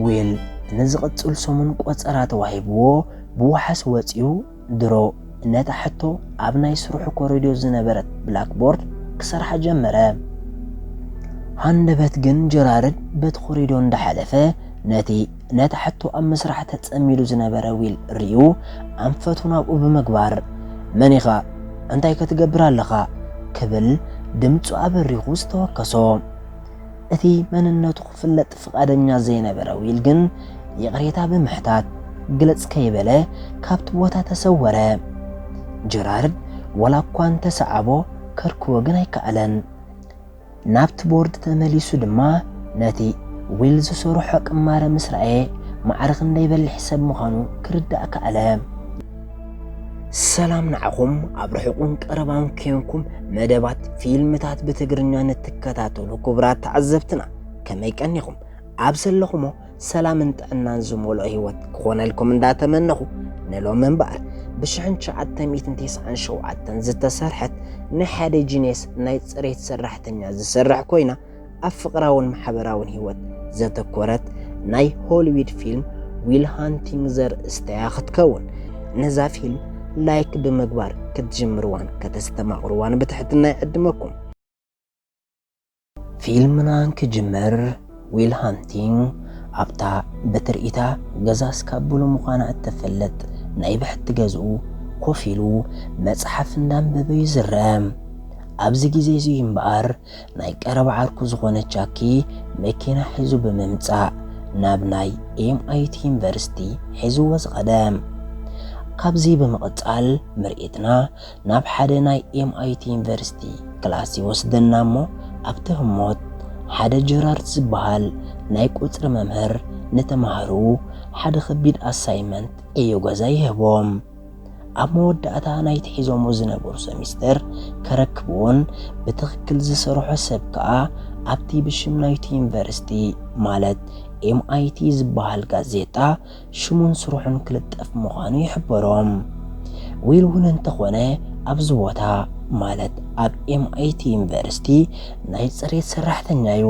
ዊል ንዝቕጽል ሰሙን ቆጸራ ተዋሂብዎ ብዋሕስ ወጺኡ ድሮ ነታ ሕቶ ኣብ ናይ ስርሑ ኮሪዶር ዝነበረት ብላክቦርድ ክሰርሓ ጀመረ። ሃንደበት ግን ጀራርድ በቲ ኮሪዶር እንዳሓለፈ ነቲ ነታ ሕቶ ኣብ ምስራሕ ተጸሚዱ ዝነበረ ዊል ርእዩ ኣንፈቱ ናብኡ ብምግባር "መን ኢኻ? እንታይ ከ ትገብር ኣለኻ?" ክብል ድምጹ ኣበሪኹ ዝተወከሶ። እቲ መንነቱ ክፍለጥ ፍቓደኛ ዘይነበረ ዊል ግን ይቕሬታ ብምሕታት ግልጽ ከይበለ ካብቲ ቦታ ተሰወረ። ጀራርድ ወላ እኳ እንተሰዓቦ ከርክቦ ግን ኣይከኣለን። ናብቲ ቦርድ ተመሊሱ ድማ ነቲ ዊል ዝሰርሖ ቅማረ ምስ ረኣየ ማዕረ ክንደይ በሊሕ ሰብ ምዃኑ ክርዳእ ከኣለ። ሰላም ንዓኹም ኣብ ርሑቕን ቀረባን ኮንኩም መደባት ፊልምታት ብትግርኛ ንትከታተሉ ክቡራት ተዓዘብትና ከመይ ቀኒኹም? ኣብ ዘለኹሞ ሰላምን ጥዕናን ዝመልኦ ህይወት ክኾነልኩም እንዳተመነኹ ንሎሚ እምበኣር ብሽሕን ትሽዓተ ሚእትን ተስዓን ሸውዓተን ዝተሰርሐት ናይ ሓደ ጂንየስ ናይ ጽሬት ሰራሕተኛ ዝሰርሕ ኮይና ኣብ ፍቕራውን ማሕበራውን ህይወት ዘተኮረት ናይ ሆሊውድ ፊልም ዊል ሃንቲንግ ዘርእስታ እያ ክትከውን። ነዛ ፊልም ላይክ ብምግባር ክትጅምርዋን ከተስተማቕርዋን ብትሕትና ይዕድመኩም። ፊልምና እንክጅምር ዊል ሃንቲንግ ኣብታ ብትርኢታ ገዛ እስካብ ብሉ ምዃና እትፍለጥ ናይ ብሕቲ ገዝኡ ኮፍ ኢሉ መጽሓፍ እንዳንበበ እዩ ዝረአ። ኣብዚ ግዜ እዚ እምበኣር ናይ ቀረባ ዓርኩ ዝኾነ ቻኪ መኪና ሒዙ ብምምጻእ ናብ ናይ ኤምኣይቲ ዩኒቨርሲቲ ሒዝዎ ዝኸደ። ካብዚ ብምቕጻል ምርኢትና ናብ ሓደ ናይ ኤምኣይቲ ዩኒቨርሲቲ ክላስ ይወስደና እሞ ኣብቲ ህሞት ሓደ ጀራርድ ዝበሃል ናይ ቁጽሪ መምህር ንተማሃሮኡ ሓደ ከቢድ ኣሳይመንት ዕዮ ገዛ ይህቦም። ኣብ መወዳእታ ናይቲ ሒዞሞ ዝነበሩ ሰሚስተር ከረክብዎን ብትኽክል ዝሰርሖ ሰብ ከኣ ኣብቲ ብሽም ናይቲ ዩኒቨርሲቲ ማለት ኤምኣይቲ ዝበሃል ጋዜጣ ሽሙን ስርሑን ክልጠፍ ምዃኑ ይሕበሮም። ዊል እውን እንተኾነ ኣብዚ ቦታ ማለት ኣብ ኤምኣይቲ ዩኒቨርሲቲ ናይ ጽሬት ሰራሕተኛ እዩ።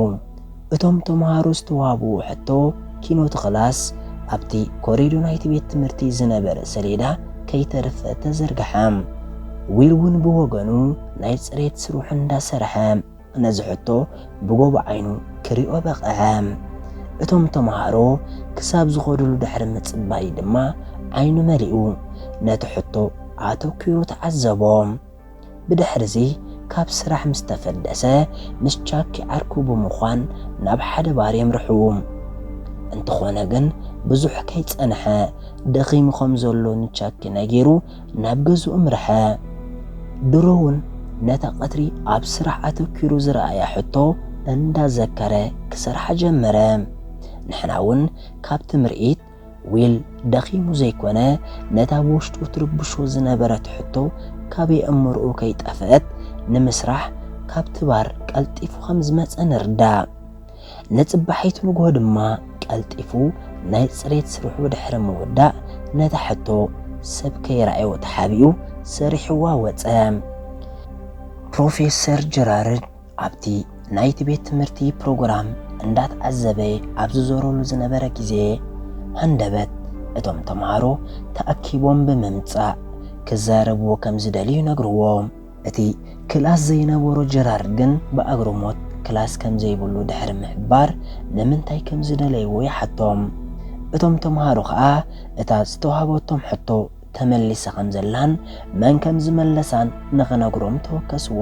እቶም ተምሃሮ ዝተዋህብዎ ሕቶ ኪኖቲ ክላስ ኣብቲ ኮሪዶ ናይቲ ቤት ትምህርቲ ዝነበረ ሰሌዳ ከይተርፈ ተዘርግሐ። ዊል እውን ብወገኑ ናይ ጽሬት ስርሑ እንዳሰርሐ ነዚ ሕቶ ብጎቦ ዓይኑ ክሪኦ በቕዐ። እቶም ተምሃሮ ክሳብ ዝኸዱሉ ድሕሪ ምጽባይ ድማ ዓይኑ መሊኡ ነቲ ሕቶ ኣተኲሩ ተዓዘቦ። ብድሕርዚ ካብ ስራሕ ምስ ተፈደሰ ምስ ቻኪ ዓርኩ ብምዃን ናብ ሓደ ባር የምርሑ። እንተኾነ ግን ብዙሕ ከይጸንሐ ደኺሙ ከም ዘሎ ንቻኪ ነጊሩ ናብ ገዝኡ ኣምርሐ። ድሮ እውን ነታ ቀትሪ ኣብ ስራሕ ኣተኲሩ ዝረኣያ ሕቶ እንዳዘከረ ክሰርሓ ጀመረ። ንሕና እውን ካብቲ ምርኢት ዊል ደኺሙ ዘይኮነ ነታ ብውሽጡ ትርብሾ ዝነበረት ሕቶ ካብ የእምርኡ ከይጠፍአት ንምስራሕ ካብቲ ባር ቀልጢፉ ከም ዝመጸ ንርዳእ። ንጽባሒቱ ንግሆ ድማ ቀልጢፉ ናይ ጽሬት ስርሑ ድሕሪ ምውዳእ ነታ ሕቶ ሰብ ከይረኣዮ ተሓቢኡ ሰሪሕዋ ወጸ። ፕሮፌሰር ጀራርድ ኣብቲ ናይቲ ቤት ትምህርቲ ፕሮግራም እንዳተዓዘበ ኣብ ዝዞረሉ ዝነበረ ግዜ ሃንደበት እቶም ተምሃሮ ተኣኪቦም ብምምጻእ ክዛረብዎ ከም ዝደልዩ ይነግርዎ። እቲ ክላስ ዘይነበሮ ጀራርድ ግን ብኣግርሞት ክላስ ከም ዘይብሉ ድሕሪ ምሕባር ንምንታይ ከም ዝደለይዎ ይሓቶም። እቶም ተምሃሮ ከኣ እታ ዝተዋህበቶም ሕቶ ተመሊሳ ከም ዘላን መን ከም ዝመለሳን ንኽነግሮም ተወከስዎ።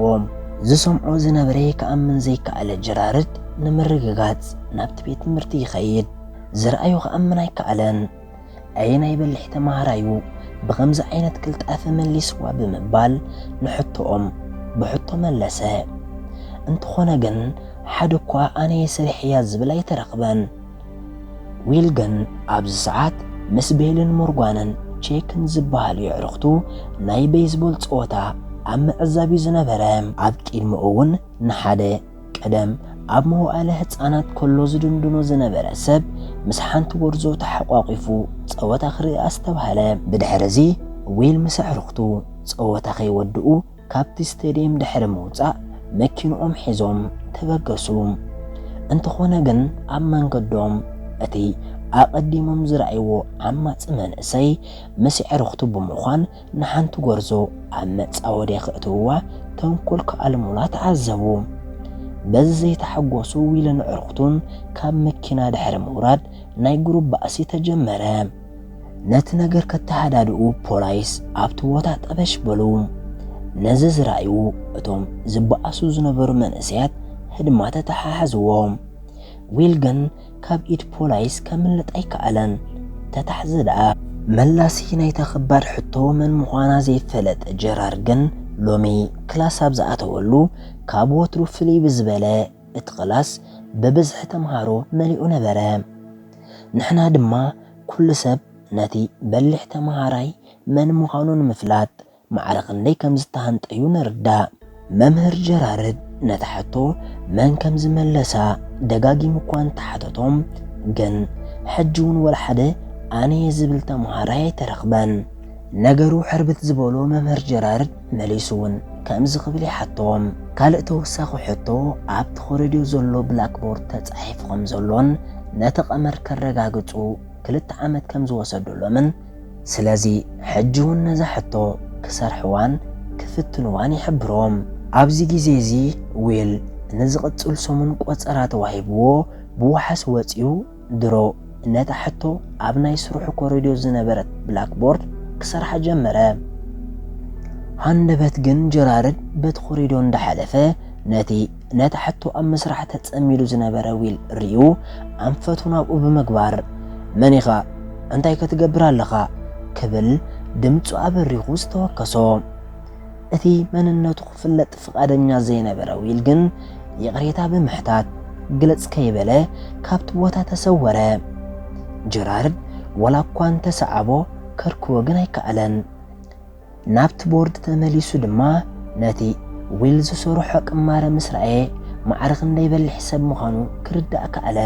ዝሰምዖ ዝነበረ ክኣምን ዘይከኣለ ጀራርድ ንምርግጋጽ ናብቲ ቤት ትምህርቲ ይኸይድ። ዝረኣዮ ክኣምን ኣይከኣለን። ኣየናይ በሊሕ ተማሃራዩ ብኸምዚ ዓይነት ቅልጣፈ መሊስዋ ብምባል ንሕቶኦም ብሕቶ መለሰ። እንተኾነ ግን ሓደ እኳ ኣነ እየ ሰሪሐያ ዝብል ኣይተረኽበን። ዊል ግን ኣብዚ ሰዓት ምስ ቤልን ሞርጓንን ቼክን ዝበሃሉ የዕሩኽቱ ናይ ቤዝቦል ጸወታ ኣብ ምዕዛብ እዩ ዝነበረ። ኣብ ቅድሚኡ እውን ንሓደ ቀደም ኣብ መዋእለ ህጻናት ከሎ ዝድንድኖ ዝነበረ ሰብ ምስ ሓንቲ ጎርዞ ተሓቋቒፉ ጸወታ ክርኢ ኣስተብሃለ። ብድሕርዚ ዊል ምስ ኣዕሩኽቱ ጸወታ ከይወድኡ ካብቲ ስቴድየም ድሕሪ ምውጻእ መኪንኦም ሒዞም ተበገሱ። እንተኾነ ግን ኣብ መንገዶም እቲ ኣቐዲሞም ዝረኣይዎ ዓማጺ መንእሰይ ምስ ኣዕሩኽቱ ብምዃን ንሓንቲ ጎርዞ ኣብ መጻወድያ ከእትውዋ ተንኮል ክኣልሙላ ተዓዘቡ። በዚ ዘይተሓጎሱ ዊልን ኣዕሩኽቱን ካብ መኪና ድሕሪ ምውራድ ናይ ግሩፕ ባእሲ ተጀመረ። ነቲ ነገር ከተሃዳድኡ ፖላይስ ኣብቲ ቦታ ጠበሽ በሉ። ነዚ ዝረኣዩ እቶም ዝበኣሱ ዝነበሩ መንእሰያት ህድማ ተተሓሓዝዎም። ዊል ግን ካብ ኢድ ፖላይስ ከምልጥ ኣይከኣለን። ተታሕዘ ደኣ። መላሲ ናይታ ከባድ ሕቶ መን ምዃና ዘይፈለጠ ጀራር ግን ሎሚ ክላስ ኣብ ዝኣተወሉ ካብ ወትሩ ፍልይ ብዝበለ እቲ ክላስ ብብዝሒ ተምሃሮ መሊኡ ነበረ። ንሕና ድማ ኩሉ ሰብ ነቲ በሊሕ ተምሃራይ መን ምዃኑ ንምፍላጥ ማዕረ ክንደይ ከም ዝተሃንጠዩ ንርዳእ። መምህር ጀራርድ ነታ ሕቶ መን ከም ዝመለሳ ደጋጊሙ እኳ እንተሓተቶም፣ ግን ሕጂ እውን ወላ ሓደ ኣነ እየ ዝብል ተምሃራይ ኣይተረኽበን። ነገሩ ሕርብት ዝበሎ መምህር ጀራርድ መሊሱ እውን ከምዚ ክብል ይሓቶም። ካልእ ተወሳኺ ሕቶ ኣብቲ ኮሪዶር ዘሎ ብላክቦርድ ተጻሒፉ ከም ዘሎን ነቲ ቀመር ከረጋግጹ ክልተ ዓመት ከም ዝወሰደሎምን፣ ስለዚ ሕጂ እውን ነዛ ሕቶ ክሰርሕዋን ክፍትንዋን ይሕብሮም። ኣብዚ ግዜ እዚ ዊል ንዝቕጽል ሰሙን ቆጸራ ተዋሂብዎ ብዋሕስ ወጺኡ ድሮ ነታ ሕቶ ኣብ ናይ ስርሑ ኮሪዶር ዝነበረት ብላክቦርድ ክሰርሓ ጀመረ። ሃንደበት ግን ጀራርድ በቲ ኮሪዶር እንዳሓለፈ ነቲ ነታ ሕቶ ኣብ ምስራሕ ተጸሚዱ ዝነበረ ዊል ርእዩ ኣንፈቱ ናብኡ ብምግባር፣ "መን ኢኻ? እንታይ ከ ትገብር ኣለኻ?" ክብል ድምጹ ኣበሪኹ ዝተወከሶ። እቲ መንነቱ ክፍለጥ ፍቓደኛ ዘይነበረ ዊል ግን ይቕሬታ ብምሕታት ግልጽ ከይበለ ካብቲ ቦታ ተሰወረ። ጀራርድ ወላ እኳ እንተሰዓቦ ከርክቦ ግን ኣይከኣለን። ናብቲ ቦርድ ተመሊሱ ድማ ነቲ ዊል ዝሰርሖ ቅማረ ምስ ረኣየ ማዕረ ክንደይ በሊሕ ሰብ ምዃኑ ክርዳእ ከኣለ።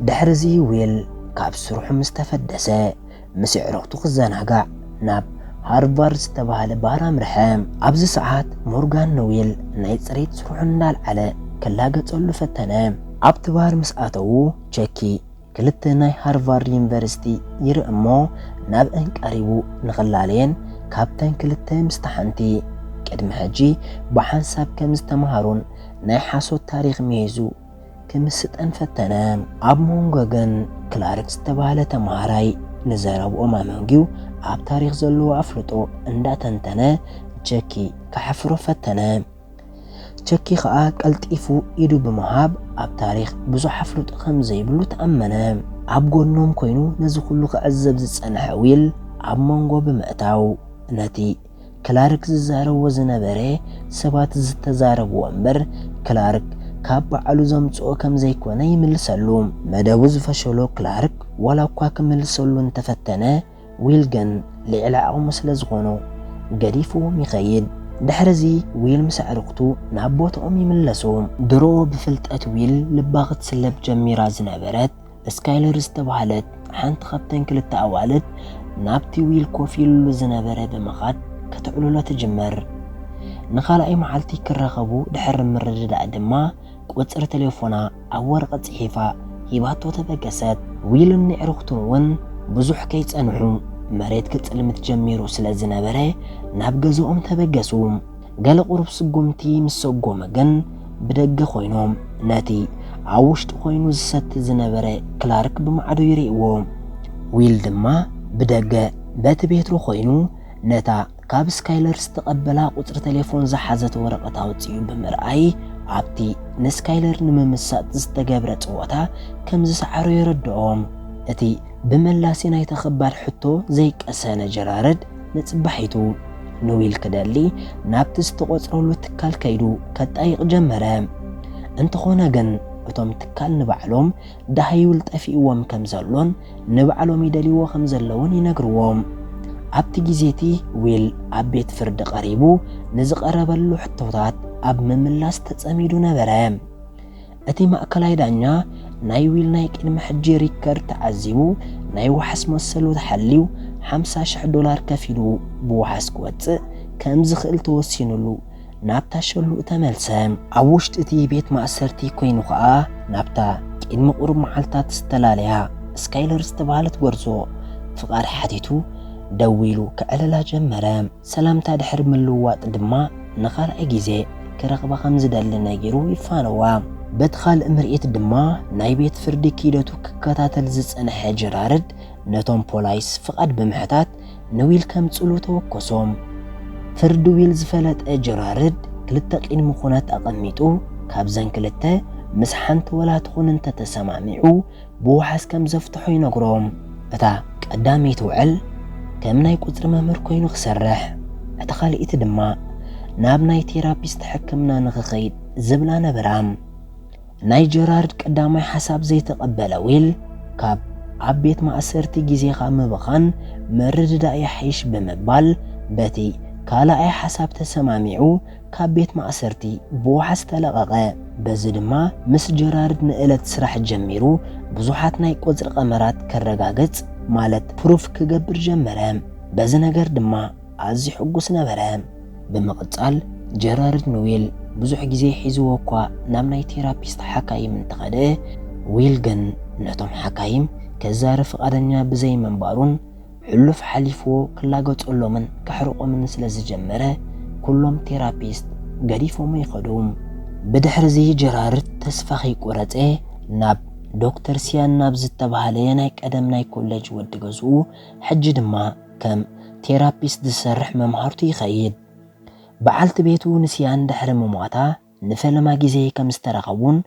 ድሕሪ እዚ ዊል ካብ ስርሑ ምስ ተፈደሰ ምስ ኣዕሩኽቱ ክዘናጋዕ ናብ ሃርቫርድ ዝተባህለ ባር ኣምርሐ። ኣብዚ ሰዓት ሞርጋን ንዊል ናይ ጽሬት ስርሑ እንዳልዓለ ክላገጸሉ ፈተነ። ኣብቲ ባር ምስ ኣተዉ ቸኪ ክልተ ናይ ሃርቫርድ ዩኒቨርሲቲ ይርኢ እሞ ናብአን ቀሪቡ ንኽላለየን ካብተን ክልተ ምስታ ሓንቲ ቅድሚ ሕጂ ብሓንሳብ ከም ዝተምሃሩን ናይ ሓሶት ታሪኽ ምሂዙ ክምስጠን ፈተነ። ኣብ መንጎ ግን ክላርክ ዝተባህለ ተምሃራይ ንዘረብኦም ኣመንጊው ኣብ ታሪኽ ዘለዎ ኣፍልጦ እንዳተንተነ ቸኪ ከሕፍሮ ፈተነ። ቸኪ ኸኣ ቀልጢፉ ኢዱ ብምሃብ ኣብ ታሪኽ ብዙሕ ኣፍልጦ ከም ዘይብሉ ተኣመነ። ኣብ ጎኖም ኮይኑ ነዚ ኩሉ ክዕዘብ ዝጸንሐ ዊል ኣብ መንጎ ብምእታው ነቲ ክላርክ ዝዛረቦ ዝነበረ ሰባት ዝተዛረብዎ እምበር ክላርክ ካብ ባዕሉ ዘምጽኦ ከም ዘይኮነ ይምልሰሉ። መደቡ ዝፈሸሎ ክላርክ ዋላ እኳ ክምልሰሉ እንተፈተነ ዊል ግን ልዕሊ ዓቕሙ ስለ ዝኾኖ ገዲፍዎም ይኸይድ። ድሕሪ እዚ ዊል ምስ ኣዕሩኽቱ ናብ ቦታኦም ይምለሱ። ድሮ ብፍልጠት ዊል ልባ ክትስለብ ጀሚራ ዝነበረት ስካይለር ዝተባህለት ሓንቲ ካብተን ክልተ ኣዋልድ ናብቲ ዊል ኮፍ ኢሉሉ ዝነበረ ብምኻድ ከተዕልሎ ትጅምር። ንኻልኣይ መዓልቲ ክራኸቡ ድሕሪ ምርድዳእ ድማ ቁጽሪ ቴሌፎና ኣብ ወረቐት ጽሒፋ ሂባቶ ተበገሰት። ዊልን ኣዕሩኽቱን እውን ብዙሕ ከይጸንሑ መሬት ክጽልምት ጀሚሩ ስለ ዝነበረ ናብ ገዝኦም ተበገሱ። ገለ ቁሩብ ስጉምቲ ምስ ሰጎመ ግን ብደገ ኮይኖም ነቲ ኣብ ውሽጢ ኮይኑ ዝሰቲ ዝነበረ ክላርክ ብማዕዶ ይርእይዎ። ዊል ድማ ብደገ በቲ ቤትሮ ኮይኑ ነታ ካብ ስካይለር ዝተቐበላ ቁጽሪ ቴሌፎን ዝሓዘት ወረቐት ኣውጺኡ ብምርኣይ ኣብቲ ንስካይለር ንምምሳጥ ዝተገብረ ጸወታ ከም ዝሰዓሮ የረድኦም። እቲ ብመላሲ ናይታ ከባድ ሕቶ ዘይቀሰነ ጀራርድ ንጽባሒቱ ንዊል ክደሊ ናብቲ ዝተቖጽረሉ ትካል ከይዱ ከጣይቕ ጀመረ። እንተኾነ ግን እቶም ትካል ንባዕሎም ዳሃይ ዊል ጠፊእዎም ከም ዘሎን ንባዕሎም ይደልይዎ ከም ዘለውን ይነግርዎም። ኣብቲ ግዜ እቲ ዊል ኣብ ቤት ፍርዲ ቀሪቡ ንዝቐረበሉ ሕቶታት ኣብ ምምላስ ተጸሚዱ ነበረ። እቲ ማእከላይ ዳኛ ናይ ዊል ናይ ቅድሚ ሕጂ ሪከርድ ተዓዚቡ ናይ ዋሕስ መሰሉ ተሓልዩ ሓምሳ ሽሕ ዶላር ከፊሉ ብዋሕስ ክወጽእ ከም ዝኽእል ተወሲኑሉ ናብታ ሸሉእ ተመልሰ። ኣብ ውሽጢ እቲ ቤት ማእሰርቲ ኮይኑ ኸኣ ናብታ ቅድሚ ቁሩብ መዓልታት ዝተላለያ ስካይለር ዝተባህለት ጎርዞ ፍቓድ ሓቲቱ ደዊሉ ክዕልላ ጀመረ። ሰላምታ ድሕሪ ምልውዋጥ ድማ ንኻልኣይ ግዜ ክረኽባ ከም ዝደሊ ነጊሩ ይፋነዋ። በቲ ካልእ ምርኢት ድማ ናይ ቤት ፍርዲ ኪደቱ ክከታተል ዝጸንሐ ጀራርድ ነቶም ፖላይስ ፍቓድ ብምሕታት ንዊል ከምጽሉ ተወከሶም። ፍርዲ ዊል ዝፈለጠ ጀራርድ ክልተ ቅድሚ ኩነት ኣቐሚጡ ካብዘን ክልተ ምስ ሓንቲ ወላ ትኹን እንተተሰማሚዑ ብውሓስ ከም ዘፍትሖ ይነግሮም። እታ ቀዳመይቲ ውዕል ከም ናይ ቁጽሪ መምህር ኮይኑ ክሰርሕ፣ እታ ካልኣይቲ ድማ ናብ ናይ ቴራፒስት ሕክምና ንኽኸይድ ዝብላ ነበራ። ናይ ጀራርድ ቀዳማይ ሓሳብ ዘይተቐበለ ዊል፣ ካብ ኣብ ቤት ማእሰርቲ ግዜኻ ምብኻን ምርድዳእ ይሓይሽ ብምባል በቲ ካልኣይ ሓሳብ ተሰማሚዑ ካብ ቤት ማእሰርቲ ብዋሕስ ተለቐቐ። በዚ ድማ ምስ ጀራርድ ንእለት ስራሕ ጀሚሩ ብዙሓት ናይ ቁጽሪ ቀመራት ከረጋግጽ ማለት ፕሩፍ ክገብር ጀመረ። በዚ ነገር ድማ ኣዝዩ ሕጉስ ነበረ። ብምቕጻል ጀራርድ ንዊል ብዙሕ ግዜ ሒዝዎ እኳ ናብ ናይ ቴራፒስት ሓካይም እንተኸደ፣ ዊል ግን ነቶም ሓካይም ከዛርብ ፍቓደኛ ብዘይምንባሩን ሕሉፍ ሓሊፍዎ ክላገጸሎምን ከሕርቆምን ስለ ዝጀመረ፣ ኩሎም ቴራፒስት ገዲፎሞ ይኸዱ። ብድሕርዚ ጀራርድ ተስፋ ከይቆረጸ ናብ ዶክተር ሲያን ናብ ዝተባህለ ናይ ቀደም ናይ ኮሌጅ ወዲ ገዝኡ፣ ሕጂ ድማ ከም ቴራፒስት ዝሰርሕ መምሃርቱ ይኸይድ። በዓልቲ ቤቱ ንሲያን ድሕሪ ምሟታ ንፈለማ ግዜ ከም ዝተራኸቡን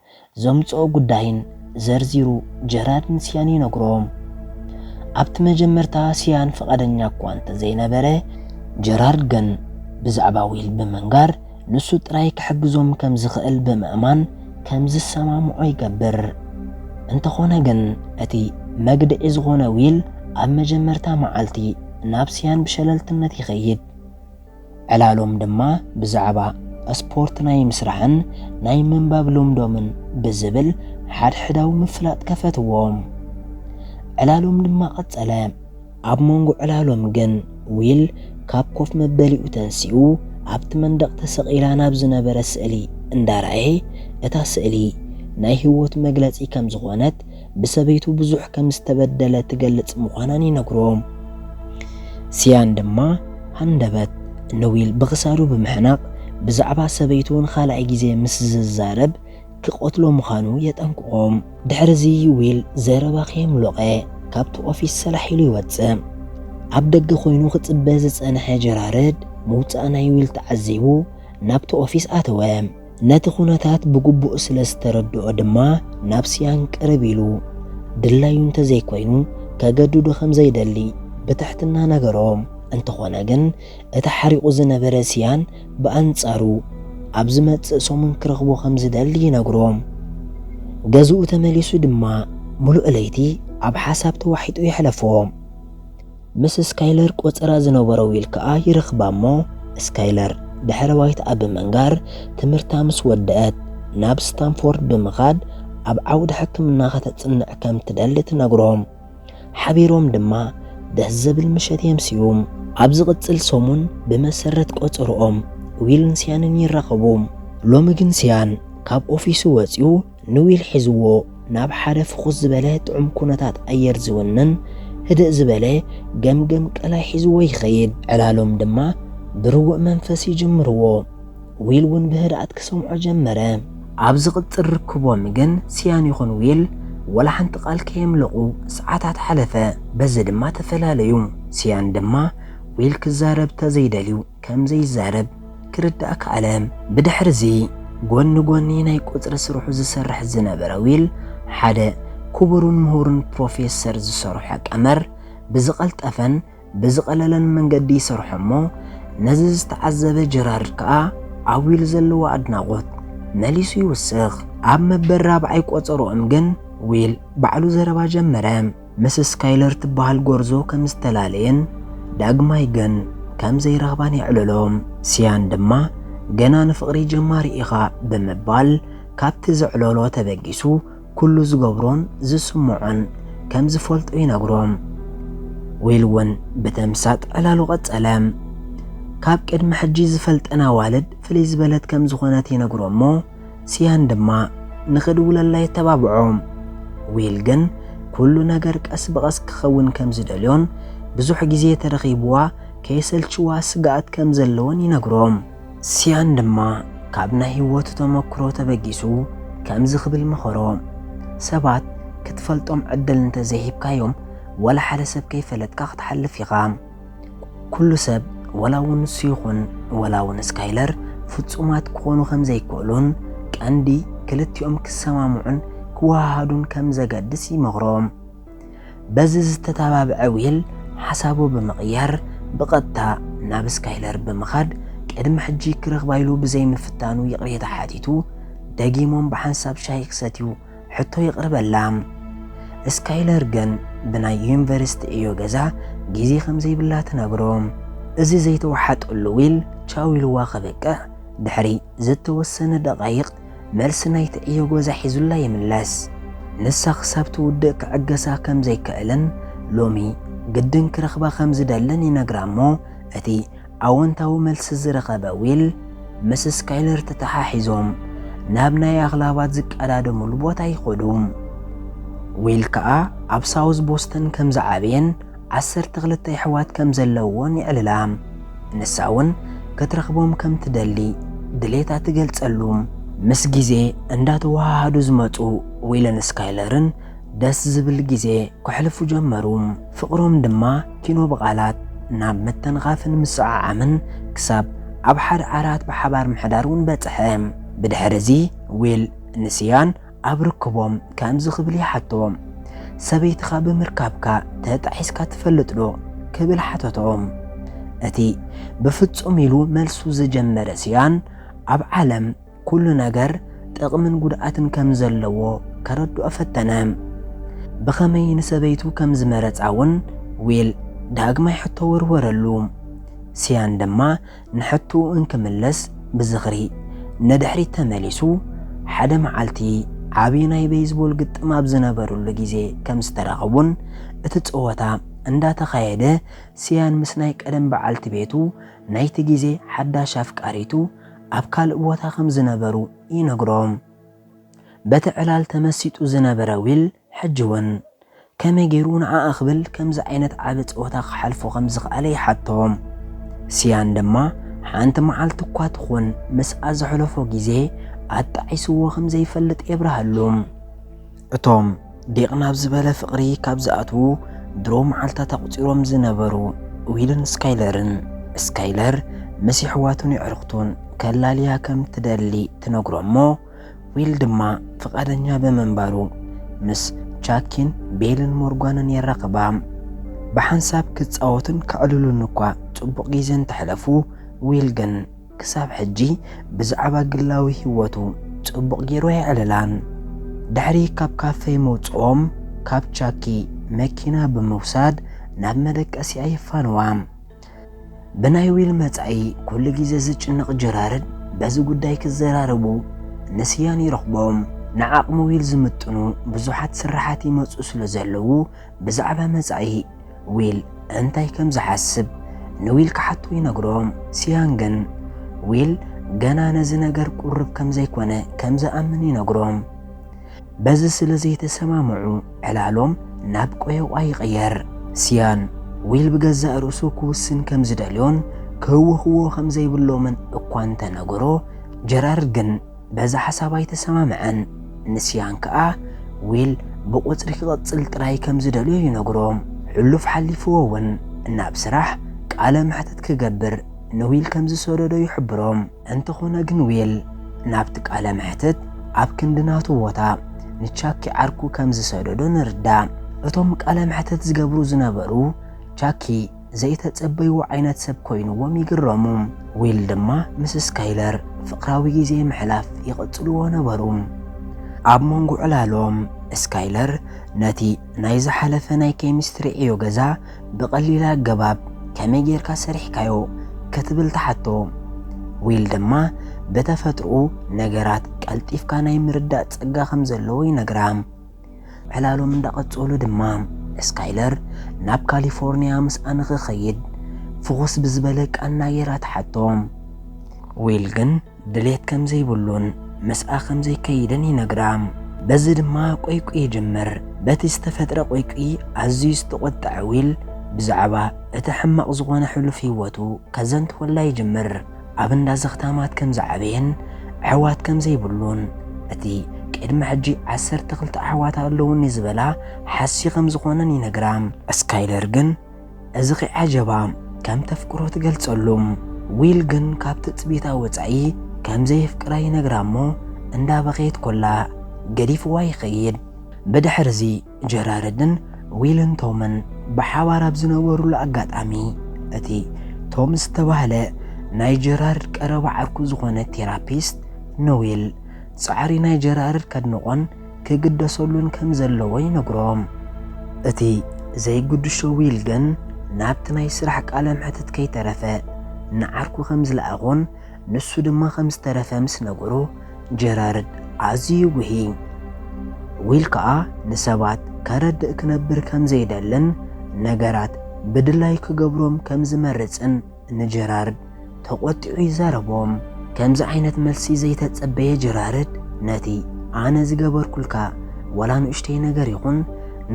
ዘምጽኦ ጉዳይን ዘርዚሩ ጀራርድ ንሲያን ይነግሮም። ኣብቲ መጀመርታ ሲያን ፍቓደኛ እኳ እንተዘይነበረ፣ ጀራርድ ግን ብዛዕባ ዊል ብምንጋር ንሱ ጥራይ ክሕግዞም ከም ዝኽእል ብምእማን ከም ዝሰማምዖ ይገብር። እንተኾነ ግን እቲ መግድዒ ዝኾነ ዊል ኣብ መጀመርታ መዓልቲ ናብ ሲያን ብሸለልትነት ይኸይድ። ዕላሎም ድማ ብዛዕባ ስፖርት ናይ ምስራሕን ናይ ምንባብ ልምዶምን ብዝብል ሓድሕዳዊ ምፍላጥ ከፈትዎም። ዕላሎም ድማ ቀጸለ። ኣብ መንጎ ዕላሎም ግን ዊል ካብ ኮፍ መበሊኡ ተንሲኡ ኣብቲ መንደቕ ተሰቒላ ናብ ዝነበረ ስእሊ እንዳረኣየ፣ እታ ስእሊ ናይ ህይወት መግለጺ ከም ዝኾነት ብሰበይቱ ብዙሕ ከም ዝተበደለ ትገልጽ ምዃናን ይነግሮ። ሲያን ድማ ሃንደበት ንዊል ብኽሳዱ ብምሕናቕ ብዛዕባ ሰበይቱ ንኻልኣይ ግዜ ምስ ዝዛረብ ክቐትሎ ምዃኑ የጠንቅቖ። ድሕርዚ ዊል ዘረባ ከየምሎቐ ካብቲ ኦፊስ ሰላሕ ኢሉ ይወጽእ። ኣብ ደገ ኮይኑ ክጽበ ዝጸንሐ ጀራርድ ምውጻእ ናይ ዊል ተዓዚቡ ናብቲ ኦፊስ ኣተወ። ነቲ ኩነታት ብግቡእ ስለ ዝተረድኦ ድማ ናብ ሲያን ቅርብ ኢሉ፣ ድላዩ እንተዘይኮይኑ ከገድዶ ከም ዘይደሊ ብትሕትና ነገሮ። እንተኾነ ግን እቲ ሓሪቑ ዝነበረ ሲያን ብኣንጻሩ ኣብ ዝመጽእ ሰሙን ክረኽቦ ከም ዝደሊ ይነግሮ። ገዝኡ ተመሊሱ ድማ ምሉእ ለይቲ ኣብ ሓሳብ ተዋሒጡ የሕለፎ። ምስ ስካይለር ቆጸራ ዝነበሮ ዊል ከኣ ይረኽባ እሞ፣ ስካይለር ድሕረ ባይትኣ ብምንጋር ትምህርታ ምስ ወደአት ናብ ስታንፎርድ ብምኻድ ኣብ ዓውዲ ሕክምና ከተጽንዕ ከም ትደሊ ትነግሮ። ሓቢሮም ድማ ደስ ዘብል ምሸት የምስዩ። ኣብ ዝቕጽል ሰሙን ብመሰረት ቆጸርኦም ዊልን ሲያንን ይራኸቡ። ሎሚ ግን ሲያን ካብ ኦፊሱ ወጺኡ ንዊል ሒዝዎ ናብ ሓደ ፍኹስ ዝበለ ጥዑም ኩነታት ኣየር ዝውንን ህድእ ዝበለ ገምገም ቀላይ ሒዝዎ ይኸይድ። ዕላሎም ድማ ብርጉእ መንፈስ ይጅምርዎ። ዊል እውን ብህድኣት ክሰምዖ ጀመረ። ኣብ ዝቕጽል ርክቦም ግን ሲያን ይኹን ዊል ወላ ሓንቲ ቃል ከየምለቑ ሰዓታት ሓለፈ። በዚ ድማ ተፈላለዩ። ሲያን ድማ ዊል ክዛረብ ተዘይደልዩ ከም ዘይዛረብ ክርዳእ ከኣለ። ብድሕርዚ ጎኒ ጎኒ ናይ ቁጽሪ ስርሑ ዝሰርሕ ዝነበረ ዊል ሓደ ክቡርን ምሁርን ፕሮፌሰር ዝሰርሖ ቀመር ብዝቐልጠፈን ብዝቐለለን መንገዲ ይሰርሖ እሞ ነዚ ዝተዓዘበ ጀራርድ ከኣ ኣብ ዊል ዘለዎ ኣድናቖት መሊሱ ይውስኽ። ኣብ መበል ራብዓይ ቆጸርኦም ግን ዊል ባዕሉ ዘረባ ጀመረ። ምስ ስካይለር ትበሃል ጎርዞ ከም ዝተላለየን ዳግማይ ግን ከም ዘይረኽባን የዕልሎ። ሲያን ድማ ገና ንፍቕሪ ጀማሪ ኢኻ ብምባል ካብቲ ዘዕለሎ ተበጊሱ ኩሉ ዝገብሮን ዝስምዖን ከም ዝፈልጦ ይነግሮ። ዊል እውን ብተምሳጥ ዕላሉ ቀጸለ። ካብ ቅድሚ ሕጂ ዝፈልጠን ኣዋልድ ፍልይ ዝበለት ከም ዝኾነት ይነግሮ እሞ ሲያን ድማ ንኽድውለላ የተባብዖ። ዊል ግን ኩሉ ነገር ቀስ ብቐስ ክኸውን ከም ዝደልዮን ብዙሕ ግዜ ተረኺብዋ ከየሰልችዋ ስግኣት ከም ዘለዎን ይነግሮ። ሲያን ድማ ካብ ናይ ህይወቱ ተመክሮ ተበጊሱ ከምዚ ክብል መኸሮ፣ ሰባት ክትፈልጦም ዕድል እንተዘይሂብካዮም፣ ወላ ሓደ ሰብ ከይፈለጥካ ክትሓልፍ ኢኻ። ኩሉ ሰብ፣ ወላ እውን ንሱ ይኹን ወላ እውን ስካይለር፣ ፍጹማት ክኾኑ ከም ዘይክእሉን ቀንዲ ክልቲኦም ክሰማምዑን ክወሃሃዱን ከም ዘገድስ ይመኽሮ። በዚ ዝተተባብዐ ዊል ሓሳቡ ብምቕያር ብቐጥታ ናብ ስካይለር ብምኻድ ቅድሚ ሕጂ ክረኽባ ኢሉ ብዘይምፍታኑ ይቕሬታ ሓቲቱ ደጊሞም ብሓንሳብ ሻሂ ክሰትዩ ሕቶ የቕርበላ። ስካይለር ግን ብናይ ዩኒቨርሲቲ ዕዮ ገዛ ግዜ ከም ዘይብላ ትነግሮ። እዚ ዘይተወሓጠሉ ዊል ቻው ኢልዋ ከበቅዕ ድሕሪ ዝተወሰነ ደቓይቕ መልሲ ናይቲ ዕዮ ገዛ ሒዙላ ይምለስ። ንሳ ክሳብ ትውድእ ክዕገሳ ከም ዘይክእልን ሎሚ ግድን ክረኽባ ከም ዝደልን ይነግራ እሞ እቲ ኣወንታዊ መልሲ ዝረኸበ ዊል ምስ ስካይለር ተተሓሒዞም ናብ ናይ ኣኽላባት ዝቀዳደሙሉ ቦታ ይኸዱ። ዊል ከኣ ኣብ ሳውዝ ቦስተን ከም ዝዓበየን ዓሰርተ ክልተ ኣሕዋት ከም ዘለውዎን የዕልላ። ንሳ እውን ክትረኽቦም ከም ትደሊ ድሌታ ትገልጸሉ። ምስ ግዜ እንዳተወሃሃዱ ዝመጹ ዊልን ስካይለርን ደስ ዝብል ግዜ ከሕልፉ ጀመሩ። ፍቕሮም ድማ ኪኖ ብቓላት ናብ ምትንኻፍን ምስዕዓምን ክሳብ ኣብ ሓደ ዓራት ብሓባር ምሕዳር እውን በጽሐ። ብድሕሪ እዚ ዊል ንሲያን ኣብ ርክቦም ከምዚ ክብል ይሓቶ፣ "ሰበይትኻ ብምርካብካ ተጣዒስካ ትፈልጥ ዶ?" ክብል ሓተቶ። እቲ ብፍጹም ኢሉ መልሱ ዝጀመረ ሲያን ኣብ ዓለም ኩሉ ነገር ጥቕምን ጉድኣትን ከም ዘለዎ ከረድኦ ፈተነ። ብኸመይ ንሰበይቱ ከም ዝመረጻ እውን ዊል ዳግማይ ሕቶ ወርወረሉ። ሲያን ድማ ንሕቶኡ እንክምልስ ብዝኽሪ ንድሕሪት ተመሊሱ፣ ሓደ መዓልቲ ዓቢ ናይ ቤይዝቦል ግጥም ኣብ ዝነበሩሉ ግዜ ከም ዝተራኸቡን እቲ ጸወታ እንዳተኻየደ ሲያን ምስ ናይ ቀደም በዓልቲ ቤቱ ናይቲ ግዜ ሓዳሽ ኣፍቃሪቱ ኣብ ካልእ ቦታ ከም ዝነበሩ ይነግሮ። በቲ ዕላል ተመሲጡ ዝነበረ ዊል ሕጂ እውን ከመይ ገይሩ ንዓኣ ክብል ከምዚ ዓይነት ዓቢ ጸወታ ክሓልፎ ከም ዝኸኣለ ይሓቶ። ሲያን ድማ ሓንቲ መዓልቲ እኳ ትኹን ምስኣ ዘሕለፎ ግዜ ኣጣዒስዎ ከም ዘይፈልጥ የብርሃሉ። እቶም ዲቕ ናብ ዝበለ ፍቕሪ ካብ ዝኣትዉ ድሮ መዓልታት ኣቑጺሮም ዝነበሩ ዊልን ስካይለርን፣ ስካይለር ምስ የሕዋቱን የዕርኽቱን ከላልያ ከም ትደሊ ትነግሮ እሞ፣ ዊል ድማ ፍቓደኛ ብምንባሩ ምስ ቻኪን ቤልን ሞርጓንን የራኽባ። ብሓንሳብ ክጻወቱን ከዕልሉን እኳ ጽቡቕ ግዜ እንተሕለፉ፣ ዊል ግን ክሳብ ሕጂ ብዛዕባ ግላዊ ህይወቱ ጽቡቕ ገይሩ ኣየዕልላን። ድሕሪ ካብ ካፌ ምውጽኦም፣ ካብ ቻኪ መኪና ብምውሳድ ናብ መደቀሲኣ የፋንዋ። ብናይ ዊል መጻኢ ኩሉ ግዜ ዝጭነቕ ጀራርድ በዚ ጉዳይ ክዘራረቡ ንስያን ይረኽቦም። ንዓቕሚ ዊል ዝምጥኑ ብዙሓት ስራሓት ይመጹ ስለ ዘለዉ ብዛዕባ መጻኢ ዊል እንታይ ከም ዝሓስብ ንዊል ክሓቶ ይነግሮ። ሲያን ግን ዊል ገና ነዚ ነገር ቁሩብ ከም ዘይኮነ ከም ዝኣምን ይነግሮ። በዚ ስለ ዘይተሰማምዑ ዕላሎም ናብ ቆየቋ ይቕየር። ሲያን ዊል ብገዛእ ርእሱ ክውስን ከም ዝደልዮን ክህውኽዎ ከም ዘይብሎምን እኳ እንተነገሮ፣ ጀራርድ ግን በዚ ሓሳብ ኣይተሰማምዐን። ንሲያን ከኣ ዊል ብቑጽሪ ክቕጽል ጥራይ ከም ዝደልዮ ይነግሮ። ሕሉፍ ሓሊፍዎ እውን ናብ ስራሕ ቃለ መሕትት ክገብር ንዊል ከም ዝሰደዶ ይሕብሮ። እንተኾነ ግን ዊል ናብቲ ቃለ መሕትት ኣብ ክንዲ ናቱ ቦታ ንቻኪ ዓርኩ ከም ዝሰደዶ ንርዳእ። እቶም ቃለ መሕትት ዝገብሩ ዝነበሩ ቻኪ ዘይተጸበይዎ ዓይነት ሰብ ኮይንዎም ይግረሙ። ዊል ድማ ምስ ስካይለር ፍቕራዊ ግዜ ምሕላፍ ይቕጽልዎ ነበሩ። ኣብ መንጎ ዕላሎም ስካይለር ነቲ ናይ ዝሓለፈ ናይ ኬሚስትሪ ዕዮ ገዛ ብቐሊል ኣገባብ ከመይ ጌርካ ሰሪሕካዮ ክትብል ትሓቶ። ዊል ድማ ብተፈጥሮኡ ነገራት ቀልጢፍካ ናይ ምርዳእ ጸጋ ከም ዘለዎ ይነግራ። ዕላሎም እንዳቐጸሉ ድማ ስካይለር ናብ ካሊፎርኒያ ምስኣ ንኽኸይድ ፍኹስ ብዝበለ ቃና ጌራ ትሓቶ። ዊል ግን ድሌት ከም ዘይብሉን ምስኣ ከም ዘይከይድን ይነግራ። በዚ ድማ ቆይቁ ይጅምር። በቲ ዝተፈጥረ ቆይቁ ኣዝዩ ዝተቖጥዐ ዊል ብዛዕባ እቲ ሕማቕ ዝኾነ ሕሉፍ ህይወቱ ከዘንትወላ ይጅምር። ኣብ እንዳ ዘኽታማት ከም ዝዓበየን ኣሕዋት ከም ዘይብሉን እቲ ቅድሚ ሕጂ ዓሰርተ ክልተ ኣሕዋት ኣለውኒ ዝበላ ሓሲ ከም ዝኾነን ይነግራ። ስካይለር ግን እዚ ኸይዓጀባ ከም ተፍቅሮ ትገልጸሉ። ዊል ግን ካብ ትጽቢታ ወጻኢ ከም ዘየፍቅራ ይነግራ እሞ እንዳበኸየት ኮላ ገዲፍዋ ይኸይድ። ብድሕርዚ ጀራርድን ዊልን ቶምን ብሓባር ኣብ ዝነበሩሉ ኣጋጣሚ እቲ ቶም ዝተባህለ ናይ ጀራርድ ቀረባ ዓርኩ ዝኾነ ቴራፒስት ንዊል ጻዕሪ ናይ ጀራርድ ከድንቖን ክግደሰሉን ከም ዘለዎ ይነግሮም። እቲ ዘይግድሾ ዊል ግን ናብቲ ናይ ስራሕ ቃለ መሕትት ከይተረፈ ንዓርኩ ከም ዝለኣኾን ንሱ ድማ ከም ዝተረፈ ምስ ነገሮ ጀራርድ ኣዝዩ ይጉሂ። ዊል ከኣ ንሰባት ከረድእ ክነብር ከም ዘይደልን ነገራት ብድላይ ክገብሮም ከም ዝመርጽን ንጀራርድ ተቖጢዑ ይዛረቦም። ከምዚ ዓይነት መልሲ ዘይተጸበየ ጀራርድ ነቲ ኣነ ዝገበርኩልካ ዋላ ንእሽተይ ነገር ይኹን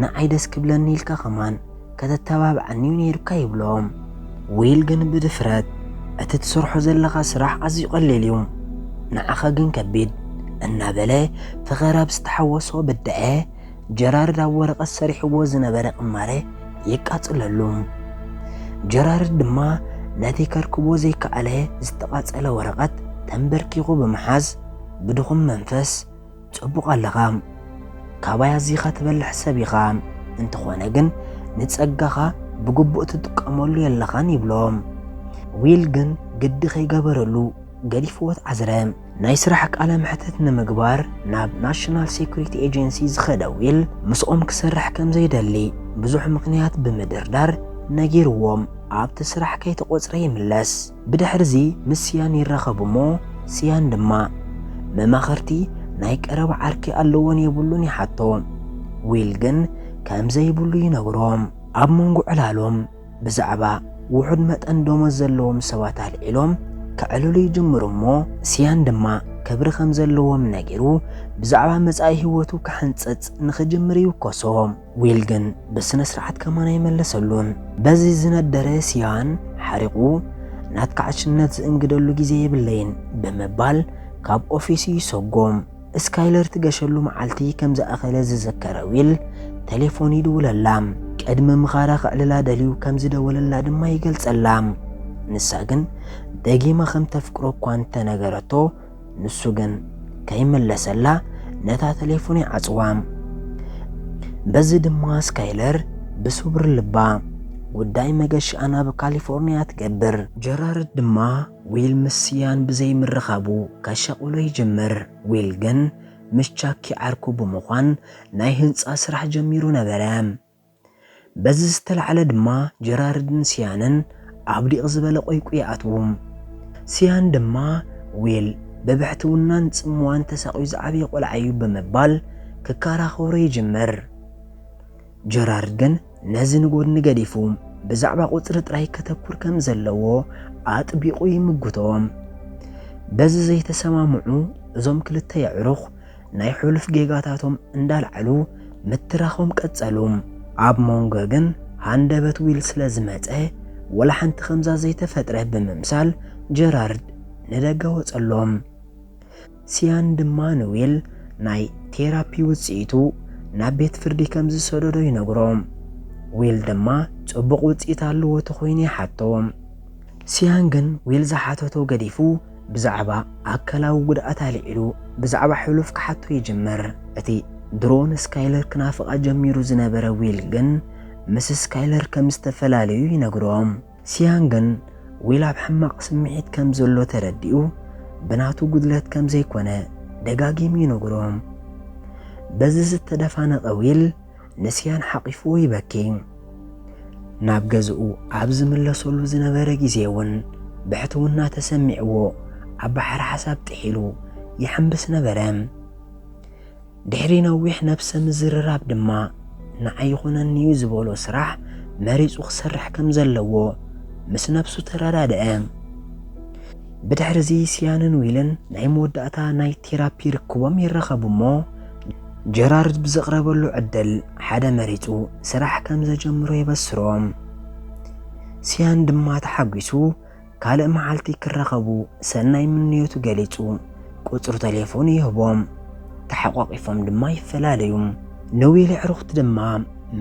ንዓይ ደስ ክብለኒ ኢልካ ከማን ከተተባብዓኒ እዩ ነይሩካ ይብሎም። ዊል ግን ብድፍረት እቲ ትሰርሖ ዘለኻ ስራሕ ኣዝዩ ቀሊል እዩ፣ ንዓኻ ግን ከቢድ እናበለ ፈኸራ ብዝተሓወሶ ብድዐ ጀራርድ ኣብ ወረቐት ሰሪሕዎ ዝነበረ ቅማረ የቃጽለሉ። ጀራርድ ድማ ነቲ ከርክቦ ዘይከኣለ ዝተቓጸለ ወረቐት ተንበርኪኹ ብምሓዝ ብድኹም መንፈስ ጽቡቕ ኣለኻ፣ ካባይ ኣዚኻ ትበልሕ ሰብ ኢኻ፣ እንተኾነ ግን ንጸጋኻ ብግቡእ ትጥቀመሉ የለኻን ይብሎ። ዊል ግን ግዲ ከይገበረሉ ገዲፍዎ ተዓዝረ። ናይ ስራሕ ቃለ መሕትት ንምግባር ናብ ናሽናል ሴኩሪቲ ኤጀንሲ ዝኸደ ዊል ምስኦም ክሰርሕ ከም ዘይደሊ ብዙሕ ምኽንያት ብምድርዳር ነጊርዎም ኣብቲ ስራሕ ከይተቖጽረ ይምለስ። ብድሕርዚ ምስ ሲያን ይራኸቡ እሞ ሲያን ድማ መማኽርቲ ናይ ቀረባ ዓርኪ ኣለዎን የብሉን ይሓቶ። ዊል ግን ከም ዘይብሉ ይነግሮም። ኣብ መንጎ ዕላሎም ብዛዕባ ውሑድ መጠን ደሞዝ ዘለዎም ሰባት ኣልዒሎም ከዕልሉ ይጅምሩ እሞ ሲያን ድማ ክብሪ ከም ዘለዎም ነጊሩ ብዛዕባ መጻኢ ህይወቱ ክሕንጽጽ ንኽጅምር ይውከሶ። ዊል ግን ብስነ ስርዓት ከማን ኣይመለሰሉን። በዚ ዝነደረ ሲያን ሓሪቑ ናትካ ዕሽነት ዝእንግደሉ ግዜ የብለይን ብምባል ካብ ኦፊሱ ይሰጎም። ስካይለር ትገሸሉ መዓልቲ ከም ዝኣኸለ ዝዝከረ ዊል ቴሌፎን ይድውለላ። ቅድሚ ምኻዳ ክዕልላ ደልዩ ከም ዝደወለላ ድማ ይገልጸላ። ንሳ ግን ደጊማ ከም ተፍቅሮ እኳ እንተነገረቶ ንሱ ግን ከይመለሰላ ነታ ቴሌፎን ይዓጽዋ። በዚ ድማ ስካይለር ብስውር ልባ ጉዳይ መገሽኣ ናብ ካሊፎርኒያ ትገብር። ጀራርድ ድማ ዊል ምስ ሲያን ብዘይምርኻቡ ከሻቕሎ ይጅምር። ዊል ግን ምስ ቻኪ ዓርኩ ብምዃን ናይ ህንጻ ስራሕ ጀሚሩ ነበረ። በዚ ዝተላዕለ ድማ ጀራርድን ሲያንን ኣብ ዲቕ ዝበለ ቆይቁ ይኣትዉ። ሲያን ድማ ዊል ብብሕትውናን ጽምዋን ተሳቕዩ ዝዓበየ ቆልዓ እዩ ብምባል ክከራኸሮ ይጅምር። ጀራርድ ግን ነዚ ንጎድኒ ገዲፉ ብዛዕባ ቁጽሪ ጥራይ ከተኩር ከም ዘለዎ ኣጥቢቑ ይምጉቶ። በዚ ዘይተሰማምዑ እዞም ክልተ የዕሩኽ ናይ ሕሉፍ ጌጋታቶም እንዳልዓሉ ምትራኾም ቀጸሉ። ኣብ መንጎ ግን ሃንደበት ዊል ስለ ዝመጸ ወላ ሓንቲ ከምዛ ዘይተፈጥረ ብምምሳል ጀራርድ ንደገ ወጸሎም። ሲያን ድማ ንዊል ናይ ቴራፒ ውጽኢቱ ናብ ቤት ፍርዲ ከም ዝሰደዶ ይነግሮ። ዊል ድማ ጽቡቕ ውጽኢት ኣለዎ ተኾይኑ ይሓቶ። ሲያን ግን ዊል ዝሓተቶ ገዲፉ ብዛዕባ ኣካላዊ ጉድኣት ኣልዒሉ ብዛዕባ ሕሉፍ ክሓቶ ይጅምር። እቲ ድሮ ንስካይለር ክናፍቓ ጀሚሩ ዝነበረ ዊል ግን ምስ ስካይለር ከም ዝተፈላለዩ ይነግሮም። ሲያን ግን ዊል ኣብ ሕማቕ ስምዒት ከም ዘሎ ተረዲኡ ብናቱ ጉድለት ከም ዘይኮነ ደጋጊሙ ይነግሮም። በዚ ዝተደፋነቐ ዊል ንሲያን ሓቒፍዎ ይበኪ። ናብ ገዝኡ ኣብ ዝምለሰሉ ዝነበረ ግዜ እውን ብሕትውና ተሰሚዕዎ ኣብ ባሕሪ ሓሳብ ጥሒሉ ይሕምብስ ነበረ። ድሕሪ ነዊሕ ነብሰ ምዝርራብ ድማ ንዓይ ይኹነኒ እዩ ዝበሎ ስራሕ መሪጹ ክሰርሕ ከም ዘለዎ ምስ ነብሱ ተረዳድአ። ብድሕርዚ ሲያንን ዊልን ናይ መወዳእታ ናይ ቴራፒ ርክቦም ይራኸቡ እሞ ጀራርድ ብዘቕረበሉ ዕድል ሓደ መሪጹ ስራሕ ከም ዘጀምሮ የበስሮ። ሲያን ድማ ተሓጒሱ ካልእ መዓልቲ ክራኸቡ ሰናይ ምንዮቱ ገሊጹ ቁጽሪ ቴሌፎኑ ይህቦም። ተሓቋቒፎም ድማ ይፈላለዩ። ንዊል ኣዕሩኽቲ ድማ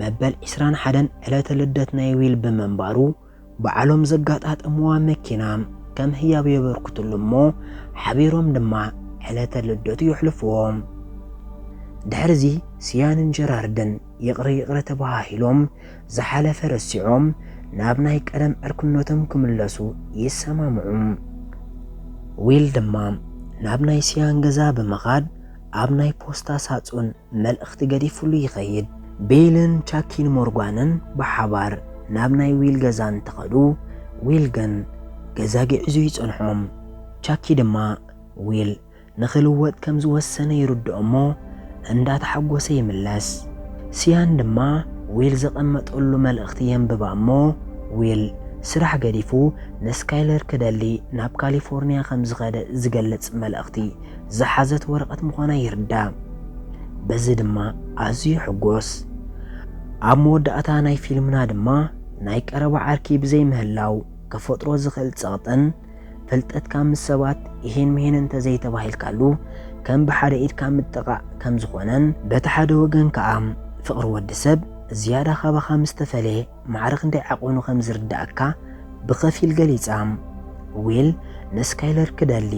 መበል ዕስራን ሓደን ዕለተ ልደት ናይ ዊል ብምንባሩ ባዕሎም ዘጋጣጠምዋ መኪና ከም ህያብ የበርክትሉ እሞ ሓቢሮም ድማ ዕለተ ልደቱ የሕልፍዎ። ድሕርዚ ሲያንን ጀራርድን ይቕረ ይቕረ ተባሃሂሎም ዝሓለፈ ረሲዖም ናብ ናይ ቀደም ዕርክነቶም ክምለሱ ይሰማምዑ። ዊል ድማ ናብ ናይ ሲያን ገዛ ብምኻድ ኣብ ናይ ፖስታ ሳጹን መልእኽቲ ገዲፍሉ ይኸይድ። ቤልን ቻኪን ሞርጓንን ብሓባር ናብ ናይ ዊል ገዛ እንትኸዱ፣ ዊል ግን ገዛ ግዒዙ ይጸንሖም። ቻኪ ድማ ዊል ንኽልወጥ ከም ዝወሰነ ይርድኦ እሞ እንዳተሓጎሰ ይምለስ። ሲያን ድማ ዊል ዘቐመጠሉ መልእኽቲ የንብባ እሞ ዊል ስራሕ ገዲፉ ንስካይለር ክደሊ ናብ ካሊፎርኒያ ከም ዝኸደ ዝገልጽ መልእኽቲ ዝሓዘት ወረቐት ምዃና ይርዳእ። በዚ ድማ ኣዝዩ ይሕጎስ። ኣብ መወዳእታ ናይ ፊልምና ድማ ናይ ቀረባ ዓርኪ ብዘይምህላው ክፈጥሮ ዝኽእል ጸቕጥን ፍልጠትካ ምስ ሰባት ይሄን ምሄን እንተዘይተባሂልካሉ ከም ብሓደ ኢድካ ምጥቓዕ ከም ዝኾነን በቲ ሓደ ወገን ከኣ ፍቕሪ ወዲ ሰብ ዝያዳ ካባኻ ምስ ተፈለየ ማዕረ ክንደይ ዓቐኑ ከም ዝርዳእካ ብኸፊል ገሊጻ። ዊል ንስካይለር ክደሊ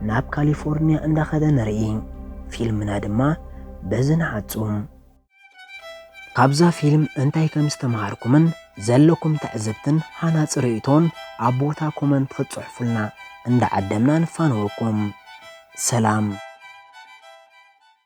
ናብ ካሊፎርኒያ እንዳኸደ ንርኢ። ፊልምና ድማ በዚ ንዓጹ። ካብዛ ፊልም እንታይ ከም ዝተምሃርኩምን ዘለኩም ትዕዝብትን ሃናጺ ርእይቶን ኣብ ቦታ ኮመንት ክትጽሕፉልና እንዳዓደምና ንፋነወኩም። ሰላም።